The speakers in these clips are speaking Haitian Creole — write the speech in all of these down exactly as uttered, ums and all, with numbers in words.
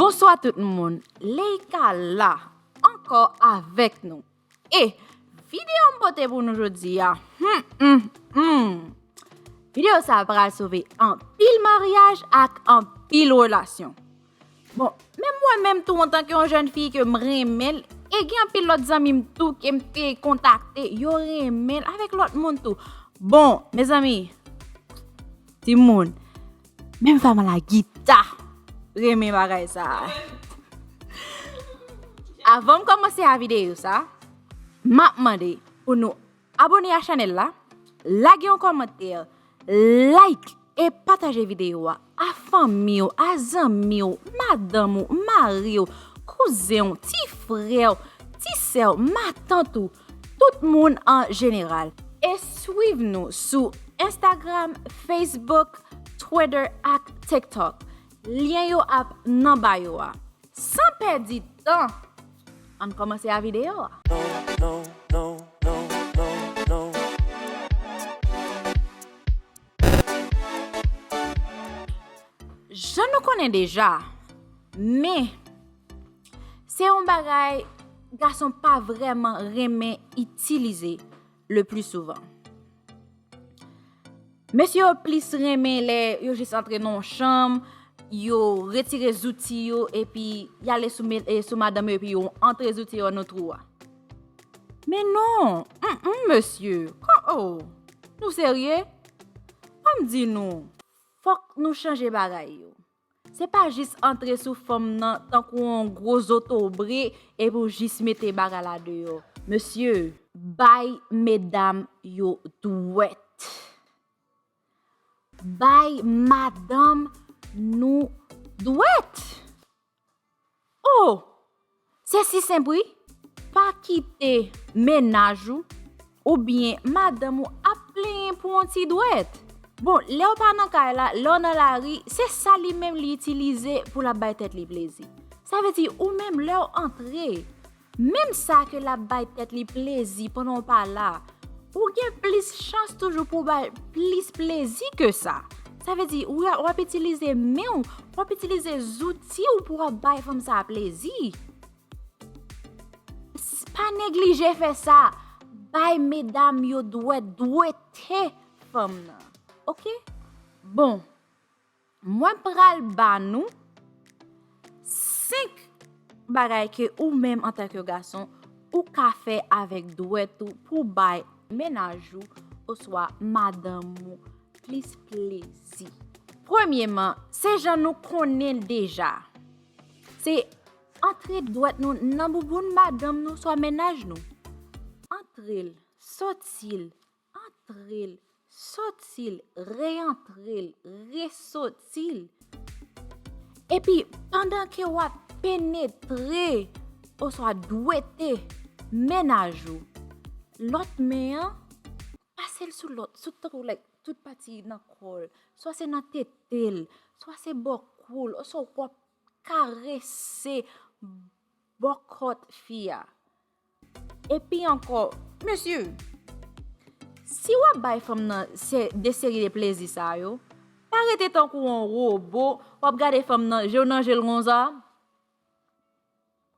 Bonswa tout moun, Leïka la ankò avèk nou. E videyo m pote pou nou jodi a, hmm, hmm, hmm. Videyo sa a pral sove anpil maryaj ak anpil relasyon. Bon, menm mwen menm tou, antanke yon jèn fi ke m renmen l, e gen anpil lòt zanmi m tou ke m te kontakte, yo renmen l avèk lòt moun tou. Bon, mezanmi, timoun, menm fanm la gita renmen bagay sa a. Avan m kòmanse a videyo sa, m ap mande pou nou abone a chanèl la, lage yon kòmantè, like e pataje videyo a a fanmi w, a zanmi w, madanm ou, mari w, kouzen w, ti frè w, ti sè w, matant ou, tout moun an jeneral. E swiv nou sou Instagram, Facebook, Twitter ak TikTok. Lyen yo ap nan bayo a. San pèdi tan, ann kòmanse a videyo a. Jan nou konnen deja, men se yon bagay gason pa vrèman renmen itilize le pli souvan. Mesye yo plis renmen lè yo jis antre nan yon chanm, yo retire zouti yo, epi y ale sou, me- e, sou madanm yo, epi yo antre zouti yo nan twou a. Men non, mm, mm, mesye, ko- oh, nou serye? Ban m di nou, fòk nou chanje bagay yo. Se pa jis antre sou fanm nan tankou yon gwo zotobre epi w jis mete bagay la deyò. Mesye, bay medam yo dwèt. Bay madanm nou dwèt. Oh! Se si senp wi. Pa kite mennaj ou oubyen madanm ou ap plenyen pou yon ti dwèt. Bon, lè w pa nan kay la, lè w nan lari, se sa li menm li itilize pou l ap bay tèt li plezi. Sa vle di ou menm lè w antre, menm sa ke l ap bay tèt li plezi pandan w pa la, ou gen plis chans toujou pou w bay plis plezi ke sa. Sa vle di ou w ap itilize men w, w ap itilize zouti w pou w ap bay fanm sa a plezi. S- Pa neglije fè sa. Bay medam yo dwèt, dwete fanm nan. Oke? Bon, mwen pral ba nou senk bagay ke ou menm antanke gason ou ka fè avèk dwèt ou pou bay mennaj ou oswa madanm ou plis plezi. Premyeman, se jan nou konnen l deja. Se antre dwèt nou nan bouboun madanm nou swa mennaj nou. Antre l, soti l, antre l, soti l, reantre l, resoti l. Epi, pandan ke w ap penetre oswa dwete mennaj ou, lòt men an, pase l sou lòt, sou tankou, like, tout pati nan kò l, swa se nan tete l, swa se bò kou l, oswa w ap karese bò kòt fi a. Epi ankò, mesye, si w ap bay fanm nan se de seri de plezi sa yo, pa rete tankou yon wobo, w ap gade fanm nan, je w nan je l konsa,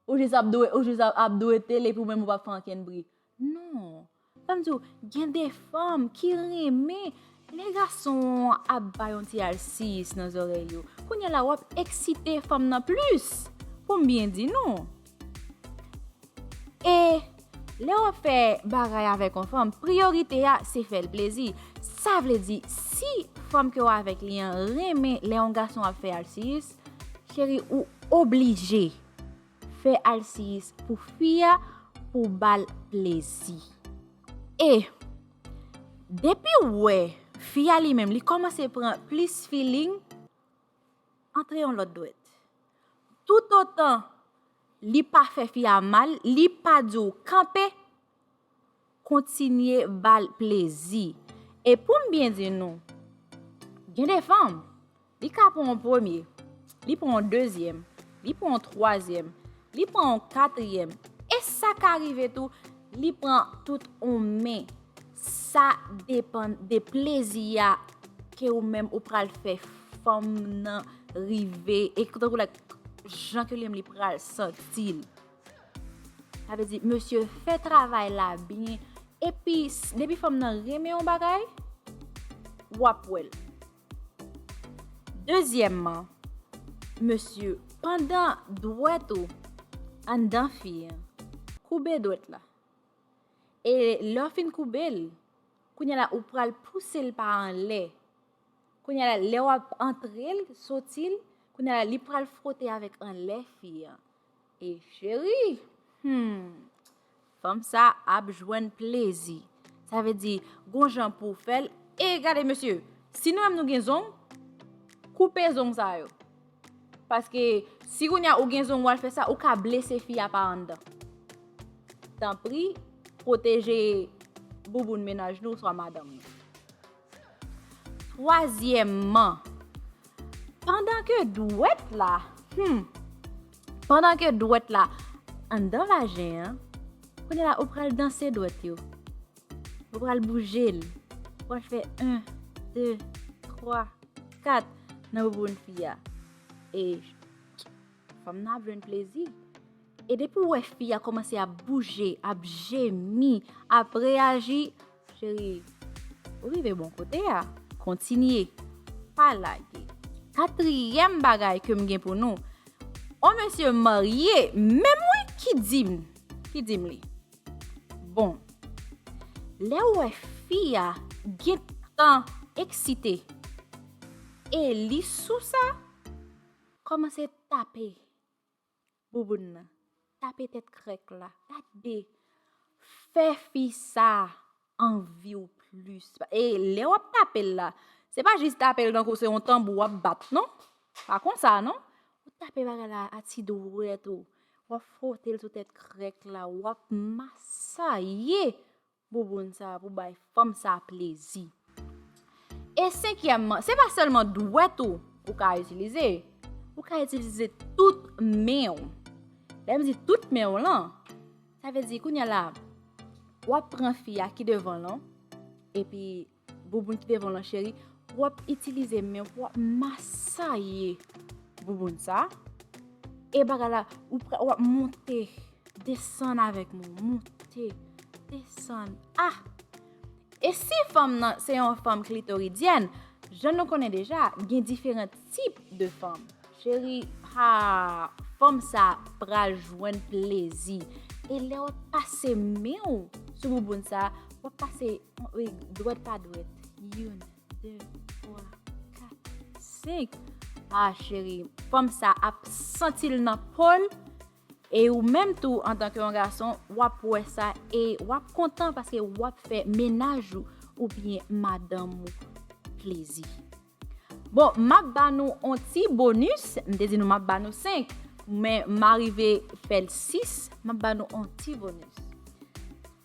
ou jis ap dwe, ou jis ap, ap dwete l epi w menm ou p ap fè ankenn bri. Non. Ban m di w, gen de fanm ki renmen lè gason an ap bay yon ti alsiyis nan zòrèy yo. Kounye a la, w ap eksite fanm nan plis. Pou m byen di nou. E lè w ap fè bagay avèk yon fanm, priyorite a se fè l plezi. Sa vle di, si fanm ke w avèk li an renmen lè yon gason ap fè alsiyis, cheri, ou oblije fè alsiyis pou fi a, pou ba l plezi. E depi w wè fi a li menm, li kòmanse pran plis feeling, antre yon lòt dwèt. Toutotan li pa fè fi a mal, li pa di w kanpe, kontinye ba l plezi. E pou m byen di nou, gen de fanm, li ka pran yon premye, li pran yon dezyèm, li pran yon twazyèm, li pran yon katriyèm. E sa ka rive tou, li pran tout yon men. Sa depann de plezi a ke ou menm ou pral fè fanm nan rive. E tankou, like, jan ke li menm li pral santi l. Sa vle di, mesye, fè travay la byen. Epi, s- depi fanm nan renmen yon bagay, w ap wè l. Dezyèmman, mesye, pandan dwèt ou anndan fi an, koube dwèt la. E lè w fin koube l, kounye a la, ou pral pouse l pa anlè. Kounye a la, lè w ap antre l, soti l, kounye a la, li pral fwote avèk anlè fi an. E cheri, hmm, fanm sa ap jwenn plezi. Sa vle di, gon jan pou w fè l. E gade, mesye, si nou menm nou gen zong, koupe zong sa yo. Paske si kounye a ou gen zong, w al fè sa, ou ka blese fi a pa anndan. Tanpri, pwoteje bouboun mennaj nou oswa madanm nou. Twazyèmman, pandan ke dwèt la, hmm, pandan ke dwèt la anndan vajen an, kounye a la, ou pral danse dwèt yo. Ou pral bouje l. Ou pral fè en, de, twa, kat nan bouboun fi a. E fanm nan ap jwenn plezi. E depi w wè fi a kòmanse ap bouje, ap jemi, ap reyaji, cheri, ou rive bon kote a. Kontinye. Pa lage. Katriyèm bagay ke m gen pou nou, on mesye marye, menm wi, ki di m, ki di m li. Bon, lè w wè fi a gentan eksite e li sou sa, kòmanse tape bouboun nan, tape tèt krèk la. Gade, fè fi sa anvi w plis. E lè w ap tape l la, se pa jis tape l tankou se yon tanbou w ap bat, non. Pa konsa, non. Ou tape bagay la a ti dwèt ou. W ap fwote l sou tèt krèk la. W ap masaye bouboun sa pou bay fanm sa plezi. E senkyèmman, se pa sèlman dwèt ou ou ka itilize. Ou ka itilize tout men w. Lè m di tout men w lan, sa vle di kounye a la, w ap pran fi a ki devan lan, epi bouboun ki devan lan, cheri, w ap itilize men w, w ap masaye bouboun sa. E bagay la, ou pra- w ap monte, desann avèk mwen, monte, desann. Ah! E si fanm nan se yon fanm klitoridyèn, jan nou konnen deja, gen diferan tip de fanm. Cheri, ha, fanm sa pral jwenn plezi. E lè w ap pase men w sou bouboun sa, w ap pase, e, dwèt pa dwèt. Youn, de, twa, kat, senk. Ah, cheri, fanm sa ap santi l nan po l. E ou menm tou, antanke yon gason, w ap wè sa e w ap kontan paske w ap fè mennaj ou oubyen madanm ou plezi. Bon, m ap ba nou on ti bonis. M te di nou m ap ba nou senk, men m arive fè l sis. M ap ba nou on ti bonis.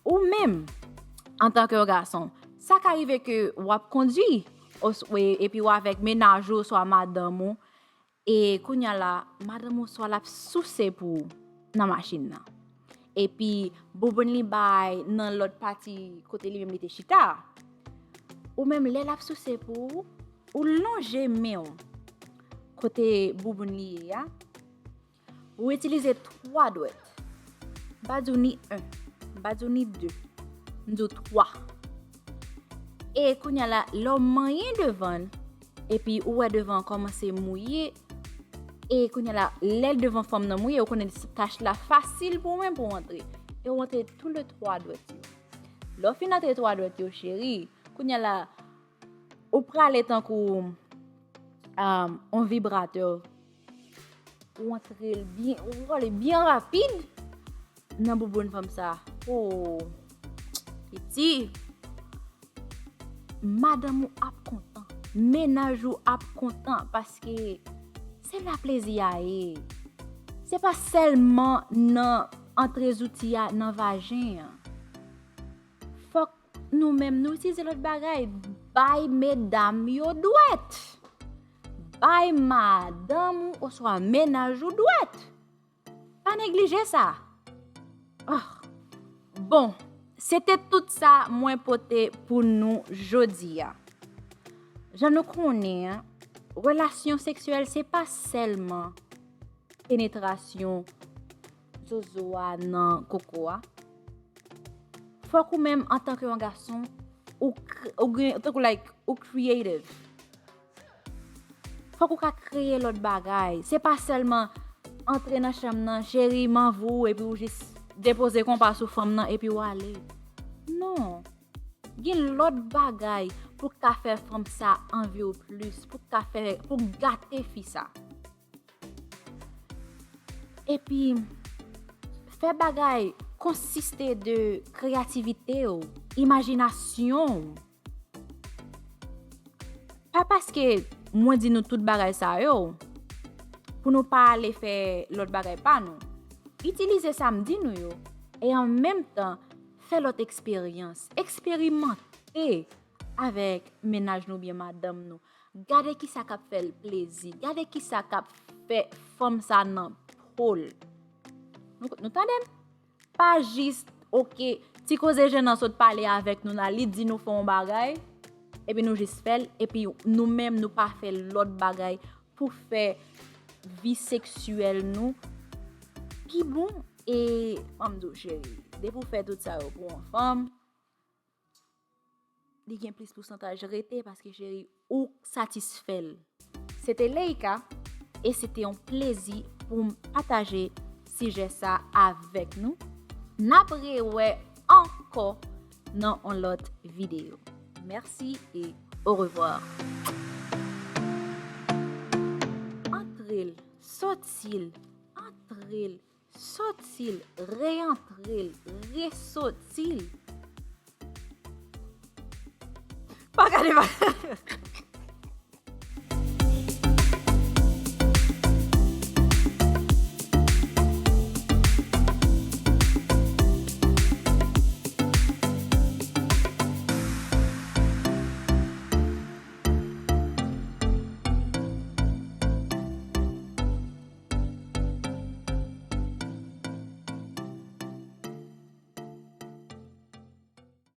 Ou menm, antanke yon gason, sa ka rive ke w ap kondwi, os- e- epi w avèk mennaj ou oswa madanm ou, e kounye a la, madanm ou swa l ap souse pou ou nan machin nan. Epi, bouboun li bay nan lòt pati kote li menm li te chita. Ou menm, lè l ap souse pou ou, ou lonje men w kote bouboun li ye a. Ou itilize twa dwèt. M pa di w ni en, m pa di w ni de. M di w twa. E kounye a la, lè w manyen devan l, epi ou wè devan an kòmanse mouye, e kounye a la, lè devan fanm nan mouye, ou konnen tach la fasil pou ou menm pou w antre. E ou antre tou le twa dwèt yo. Lè w fin antre twa dwèt yo, cheri, kounye a la, ou prale tankou, um, on vibratè. Ou antre l byen, ou rale byen rapid nan bouboun fanm sa. Oh, piti. Madanm ou ap kontan. Mennaj ou ap kontan paske se la plezi a ye. Se pa sèlman nan antre zouti a nan vajen an. Fòk nou menm nou itilize lòt bagay. Bay medam yo dwèt. Bay madanm ou oswa mennaj ou dwèt. Pa neglije sa. Ah. Bon, se te tout sa mwen pote pou nou jodi a. Jan nou konnen, relasyon seksyèl se pa sèlman penetrasyon zozo a nan koko a. Fòk ou menm, antanke yon gason, ou, ou gen, tankou, like, ou creative. Fòk ou ka kreye lòt bagay. Se pa sèlman antre nan chanm nan, cheri, m anvi w, epi ou jis depoze konpa sou fanm nan, epi w ale. Non. Gen lòt bagay pou ka fè fanm sa anvi w plis, pou ka fè, pou gate fi sa. Epi, fè bagay konsiste de kreyativite w, imajinasyon w. Pa paske mwen di nou tout bagay sa yo, pou nou pa ale fè lòt bagay pa nou. Itilize sa m di nou yo, e an menm tan, fè lòt eksperyans. Eksperimante avèk mennaj nou byen madanm nou. Gade kisa k ap fè l plezi. Gade kisa k ap fè fanm sa nan po l. Nou, nou tande m? Pa jis, oke, ti koze Jean nan sot pale avèk nou la, li di nou fè yon bagay, epi nou jis fè l, epi nou menm nou pa fè lòt bagay pou fè vi seksyèl nou pi bon. E, ban m di w, cheri, depi w fè tout sa yo pou yon fanm, li gen plis pousantaj rete, paske, cheri, ou satisfè l. Se te Leïka, e se te yon plezi pou m pataje sijè sa avèk nou. N ap rewè ankò nan yon lòt videyo. Mèsi e orevwa. Antre l, soti l, antre l, soti l, reyantre l, resoti l. Pa gade, pa.